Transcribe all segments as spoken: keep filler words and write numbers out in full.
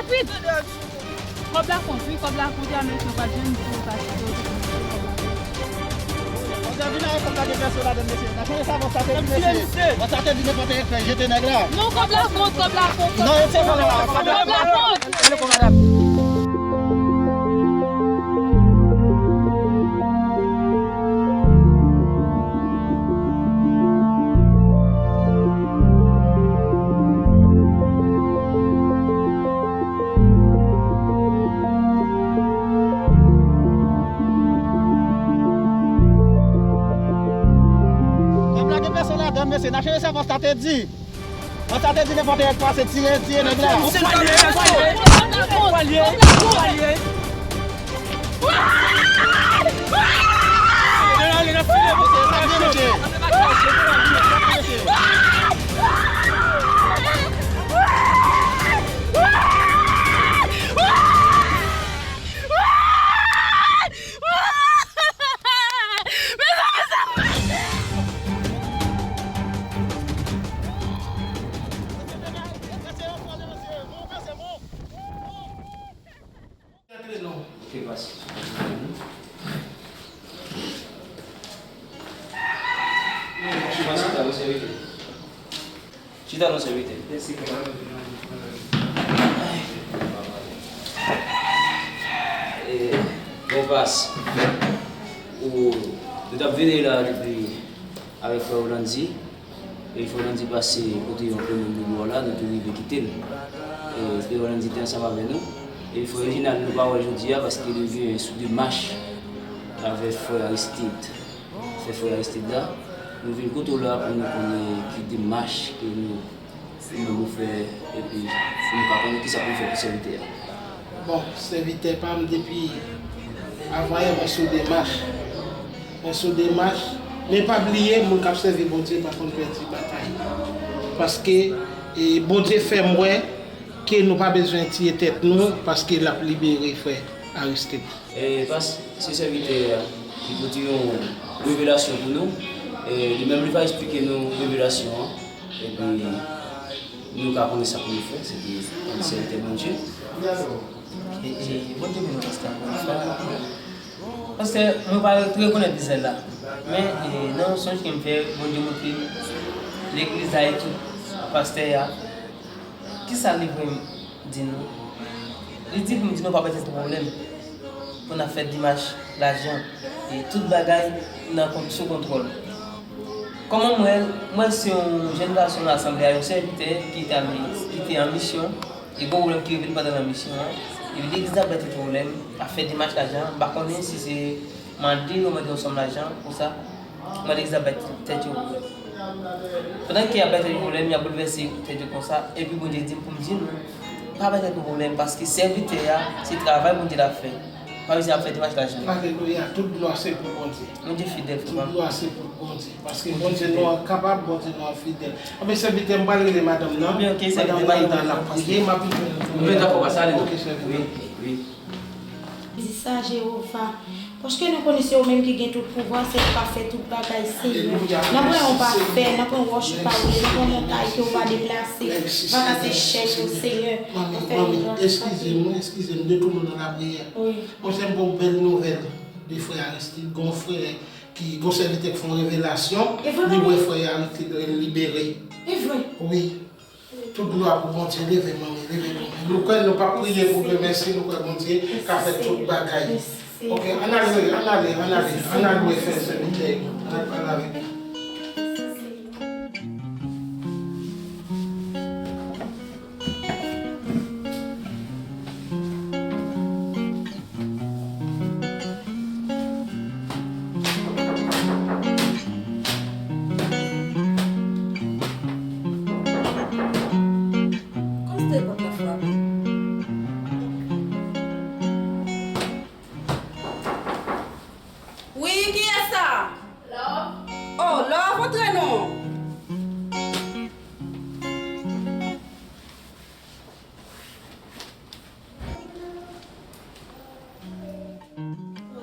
Kòb la kont, wi, kòb la kont, e Ameriken pa t janm di yo pa chita, yo te konn kòb la kont. Mesye, vin avèk kòb la, gen pèsòn ladann, mesye. N a chanje sa, bon, sa te di, mesye. Bon, sa te di, nenpòt nèg fè jete nèg la. Non, kòb la kont, kòb la kont, kòb la kont. Non, e se kòb la, kòb la kont. Kòb la kont. Kòb la kont. Kòb la gen pèsòn ladann, mesye. N a chanje sa, bon, sa te di. An sa te di nenpòt nèg pase, tire, tire nèg la. Ou pwalye, ou pwalye, ou pwalye, ou pwalye. Yo ale nan file, mesye, sa cho. Mezanmi, sa mache! Ok, pase. Chita non, sèvitè. Chita non, sèvitè. Mèsi, papa. Eh, bon, pas. Ou, nou t ap vini la depi avèk frè Olanzi. E frè Olanzi pase kote yon pèmèt nou bò la, nou tou rive kite l. E frè Olanzi te ansanm avè nou. E frè Reginald nou pa wè jodi a paske li gen sou demach avèk frè Aristide. Fè frè Aristide la, nou vin kote w la pou nou konnen ki demach ke nou, nou menm nou fè, epi pou nou ka konnen kisa pou nou fè pou sèvitè a. Bon, sèvitè pa m depi avan yè, mwen sou demach. Mwen sou demach, men pa bliye, moun k ap sèvi Bondye pa konn pèdi batay. Paske, e, Bondye fè m wè ke nou pa bezwen tiye tèt nou, paske l ap libere frè Aristide. E, pas, se sèvitè a ki pote yon revelasyon pou nou. E, li menm li va eksplike nou revelasyon an. Epi, nou ka konnen sa pou nou fè, se pou nou sèvitè Bondye. E, e, Bondye beni w, pastè, ankò yon fwa. Pastè, mwen pa t rekonèt vizaj la. Men, e, nan yon sonj ke m fè, Bondye montre m legliz la e tout pastè a. Kisa li vle di nou? Li di pou m di nou pa pèdi pwoblèm pou n ap fè demach lajan. E tout bagay nan kont-, sou kontwòl. Kòman m wè l? M wè l se yon jèn gason nan asanble a, yon sèvitè ki te an, ki te an misyon, e gwo pwoblèm ki rive l pandan l nan misyon an. Epi legliz la bay tèt pwoblèm, ap fè demach lajan, m pa konnen si se mande yo mande yon sòm lajan pou sa. Mwen, legliz la bay tèt yo pwoblèm. Pandan ke y ap bay tèt yo pwoblèm, y ap boulvèse tèt yo konsa, epi Bondye di m pou m di nou, pa bay tèt nou pwoblèm, paske sèvitè a, se travay Bondye l ap fè. Pa bezwen ap fè demach lajan. Alelouya, tout glwa se pou Bondye. Bondye fidèl, frè m. Tout glwa se pou Bondye, paske Bondye nou an kapab, Bondye nou an fidèl. Anben, sèvitè, m pral rele madanm nan. Anben, ok, sèvitè, madanm nan, l ap priye, m ap vin jwenn nou. Anben, dakò, pase ale non. Ok, sèvitè. Wi, wi. Di sa, Jewova, paske nou konnen se ou menm ki gen tout pouvwa, se ou k ap fè tout bagay, Senyè. N ap pran yon pafè, n ap pran wòch ou pa boule, n ap pran montay ke ou pa deplase, va kase chèn yo, Senyè. Manmi, manmi, eskize m, eskize m, de tou moun nan lapriyè. Wi. Monchè, m gon bèl nouvèl de frè Aristide, gon frè ki, gon sèvitè ki fè yon revelasyon, li wè frè Aristide libere. E vre? Wi. Tout glwa pou Bondye. Leve, manmi, leve, manmi. Nou kwè, nou p ap priye pou demèsi, nou kwè Bondye ka fè tout bagay. Ok, ann ale, ann ale, ann ale, ann al wè frè sèvitè yo. Ann al pale avèk yo. Kòm se te pòt la frape. Wi, kiyès sa? Love. Oh, Love, antre non.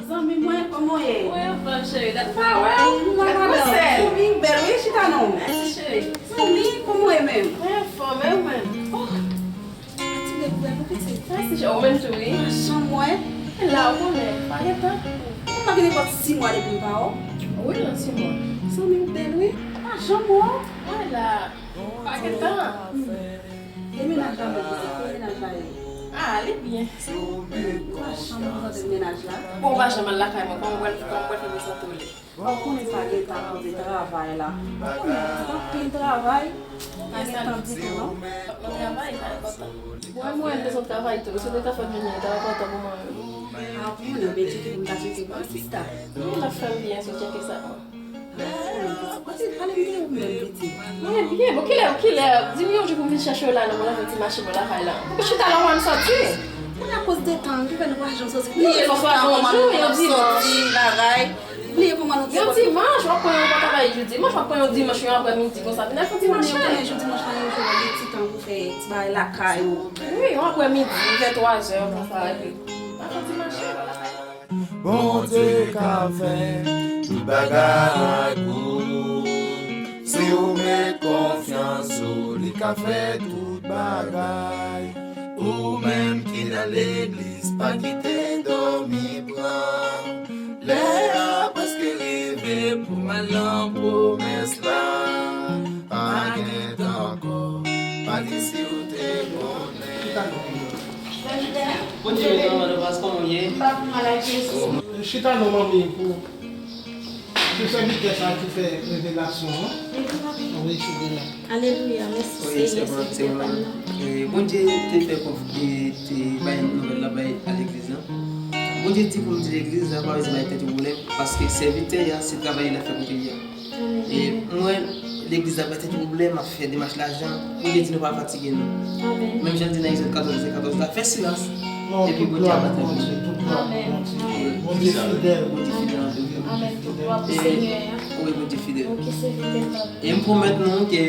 Zanmi mwen, kòman w ye? Mwen anfòm, cheri. Dat pa wè w. Mwen anfòm. Zanmi, bèl, wi, chita non. Mèsi, cheri. Zanmi, kòman w ye menm? Mwen anfòm, e ou menm? Oh, ti bebe, ou Mèsi, chè, ou menm tou, wi. Pa janm wè. La, ou konnen, pa gen tan. Ou pa gen nenpòt sis mwa depi m pa wè w. Wi, nan sis mwa. Zanmi m bèl, wi. Pa janm wè w. Mwen la. Pa gen tan. E mennaj la menm, kote mennaj la ye? Ah, li byen. Ou pa janm prezante m mennaj la? Bon, ou pa janm al lakay mwen, kòman mwen, kòman mwen fè prezante w li? Ou konnen pa gen tan kote travay la. Ou konnen, anpil travay, pa gen tan ditou, non. Nan travay, pa enpòtan. Bon, mwen, m bezwen travay tou. Si w te ka fè m vini, li ta enpòtan pou mwen, wi. Ah, ou konnen, ou byen tcheke pou m ta tcheke pou ou, sista. Wi, l ap fè m byen, si w tcheke sa. Pale m de ou menm, pitit. Mwen byen, bon, kilè, kilè, di m yon jou pou m vin chèche w la, nan mwen fè ti mache bò lakay la. Ou chita la, w pa janm sòti. Se akoz de tan, ki fè nou pa janm sòti. Bliye konsa yon jou, yon dimanch. Bliye kòman nou te. Yon dimanch, w ap pran yon, w pa travay jou dimanch, w ap pran yon dimanch, yon aprèmidi konsa, vin al fè ti mache. Konnen jou dimanch la, yon jou, li ti tan pou fè ti bagay lakay ou. Wi, yon aprèmidi, vè twazè konsa, epi al fè ti mache bò lakay la. Bondye ka fè tout bagay pou ou. Si w met konfyans ou, li ka fè tout bagay. Ou menm ki nan legliz, pa kite dòmi pran. Lè a prèske rive pou m al nan pwomès la. Pa gen tan ankò, pa di si w te konnen. Bondye beni w, Madan Pas, kòman w ye? M pa pi mal ak Jezi. Chita non, manmi, pou, pou sèvitè sa ki fè revelasyon an. Wi, chita non. Alelouya, mèsi Senyè, Senyè pa m nan. E, Bondye te fè konf-, e, te bay nouvèl la bay a legliz la. Bondye di pou m di legliz la, pa bezwen bay tèt yo pwoblèm, paske sèvitè a, se travay li ap fè pou peyi a. E mwen, legliz la pa tèt pwoblèm, ap fè demach lajan. Bondye di nou pa fatige, non. Menm jan l di nan Egzòd katòz, vèsè katòz la, fè silans. Epi Bondye ap atann nou. Bondye fidèl. Bondye fidèl anpil. Wi, Bondye fidèl. E m pwomèt nou ke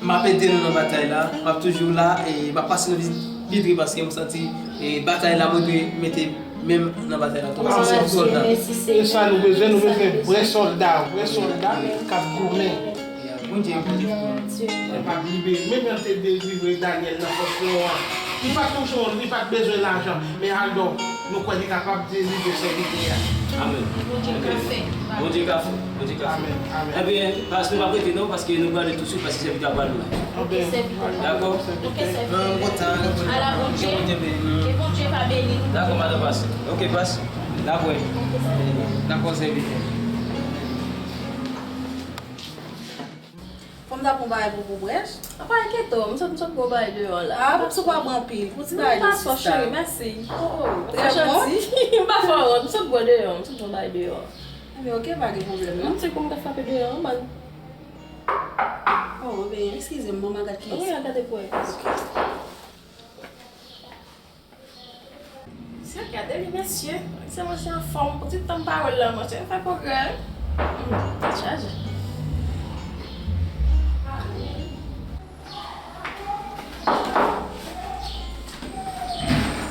m ap ede nou nan batay la. M ap toujou la e m ap pase nou vizit pi pre paske m santi, e, batay la, mwen dwe mete men m nan batay la tou. Paske se yon sòlda. E sa nou bezwen, nou bezwen vrè sòlda, vrè sòlda k ap goumen. Bondye, Bondye. Li p ap libere. Menm jan l te delivre Danyèl nan fòs lyon an, li pa t yon jwon, li pa t bezwen lajan. Men although, nou kwè li kapab delivre sèvitè a. Amèn. Bondye ka fè. Bondye ka fè. Bondye ka fè. Amèn, amèn. Ebyen, pas, nou p ap rete non, paske nou prale touswit, paske sèvitè a pral lwen. Ok, sèvitè. Dakò? Ok, sèvitè. Ala Bondye. Ke Bondye pa beni nou. Dakò, madan pas. Ok, pas. N ap wè. Dakò, sèvitè. Fò m ta pran bagay pou, pou brèch. A, pa enkyete w, m sot, m sot pran bagay deyò la. A, m ap sou pa pran anpil. Pou ti bagay non, sista. Cheri, mèsi. Oh, oh, trè janti. M pa fè wont, m sot pran deyò, m sot pran bagay deyò. Ebyen, ok, pa gen pwoblèm, non. M di kou m ka frape deyò, an ban. Oh, ebyen, eskize m, ban m al gad kiyès. Wi, al gade pou wè. Ok. Mesye, gade li, mesye. Se mwen se anfòm. Pou ti tan m pa wè l la, mesye, m fè pwogrè. Hmm, tèt chaje.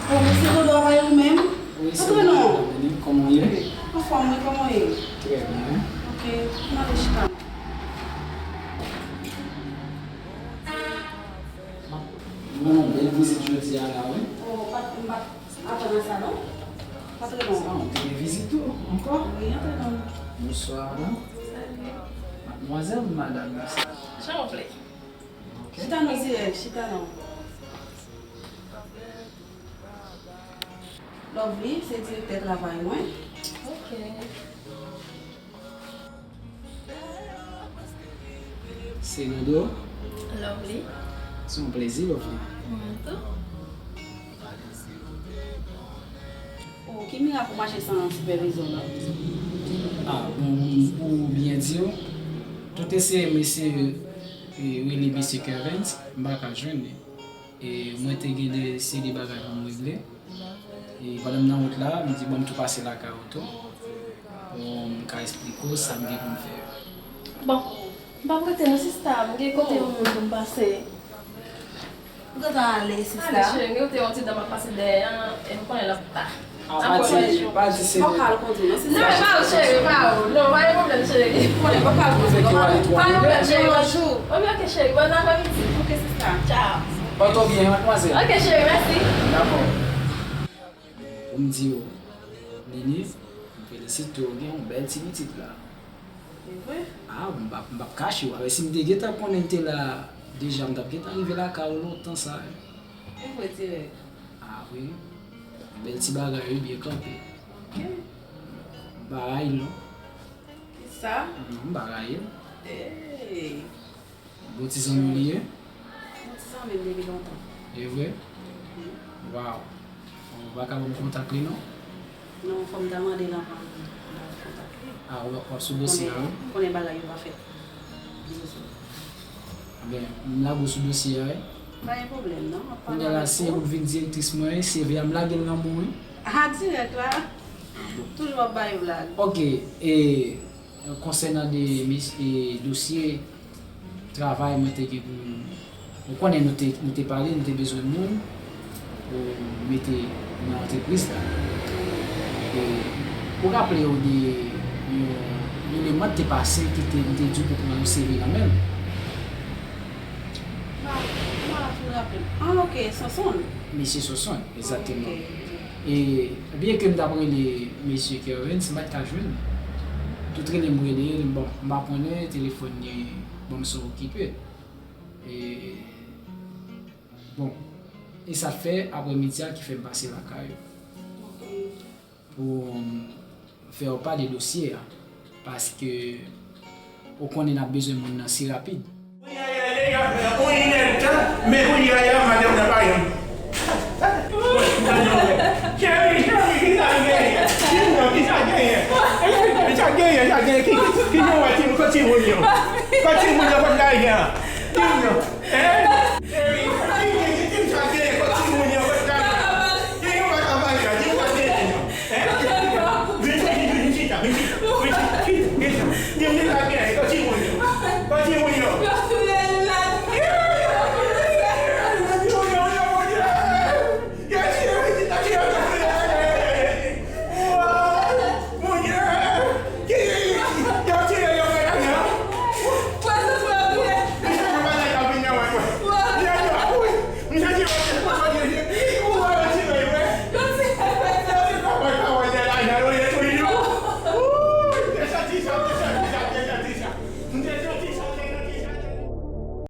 Bon, mesye Dodo, a pa ou menm? Wi, se mwen, madanm Denis. Kòman w ye? Anfòm, wi, kòman w ye? Trè byen. Ok, m ale chita. M ap, m ban nou bèl vizit jodi a la, wi. Oh, pa, m pa t atann a sa, non. Antre non. Sa, ou te gen vizit tou, ankò? Wi, antre non. Bonswa, madanm. Salut. Madmwazèl ou madanm, mesye? Jan w vle. Ok. Chita non, dirèk, chita non. Lovely, se direktè travay mwen. Ok. Se Dodo. Lovely. Se yon plezi, Lovely. Mwen tou. Oh, ki mirak ou mache san sipèvizyon, non? Ah, bon, pou byen di w, tout eseye m eseye, e, rele mesye Kervens, m pa ka jwenn li. E mwen te gen de seri de bagay pou m regle. E pandan m nan wout la, m di, bon, m tou pase lakay ou tou. Pou m ka esplike w sa m gen pou m fè yo. Bon, m p ap rete non, sista. M gen kote yon moun pou m pase. Ou gentan ale, sista. Ale, cheri, m gen kote yon ti dam ap pase dèyè an, e m konnen l ap ta. A, pa di, pa di se. Fòk al kote non, sista. Non, e pa ou, cheri, e pa ou. Non, pa gen pwoblèm, cheri. Konnen fòk al kote non. Pa gen pwoblèm, cheri. Yon jou. Oke, oke, cheri. Bon aprèmidi. Oke, sista. Tchao. Pòte w byen, madmwazèl. Ok, cheri, mèsi. Dakò. Pou m di w, Nini, m felisite w, w gen yon bèl ti pitit la. Se vre? Ah, m p ap m p ap kache w. Avè, si m te gentan konnen l te la deja, m t ap gentan rive lakay ou lontan sa. Se vre, ti rèv. Ah wi. Bèl ti bagay, wi, byen kanpe. Ok. M pa rayi l, non. Kisa? Non, m pa rayi l. Hey. Bon ti zanmi w li ye? Bon ti zanmi m depi lontan. E vre? Waw. Ou pa ka ban m kontak li non? Non, fò m ta mande l anvan m ba w kontak li. Ah, w ap sou dosye a wi? Ou konnen bagay yo pa fèt. Ebyen, m lage w sou dosye a wi. Pa gen pwoblèm non, m ap pale avèk ou. Kounye a la, se ou k vin direktris mwen wi, se vre a m lage l nan men w wi. Ah, dirèk la. Toujou ap bay blag. Ok, e konsènan de dosye travay mwen te gen pou m, ou konnen nou te, nou te pale, nou te bezwen moun pou mete nan antrepriz la. E ou raple w de yon, yon eleman te pase ki te, m te di w pou pran yon seri nan men l. Ah, ok, Sonson. Mesye Sonson, egzakteman. E byen ke m t ap rele mesye Kervens, m pa t ka jwenn li. Tout rele m rele l, bon, m pa konnen, telefòn li, bon, m son okipe. E, bon, e sa fè aprè midi a ki fè m pase lakay ou. Pou m fè w pale dosye a, paske ou konnen n ap bezwen moun nan si rapid. Ou inèdtan, men kounye a, madanm nan pa yon. Cheri, cheri, kisa genyen? Di m non, kisa genyen? Kisa genyen, kisa genyen? Ki, ki, ki nou wè ti, kot timoun yo? Kot timoun yo, kot lajan? Di m non. Hein?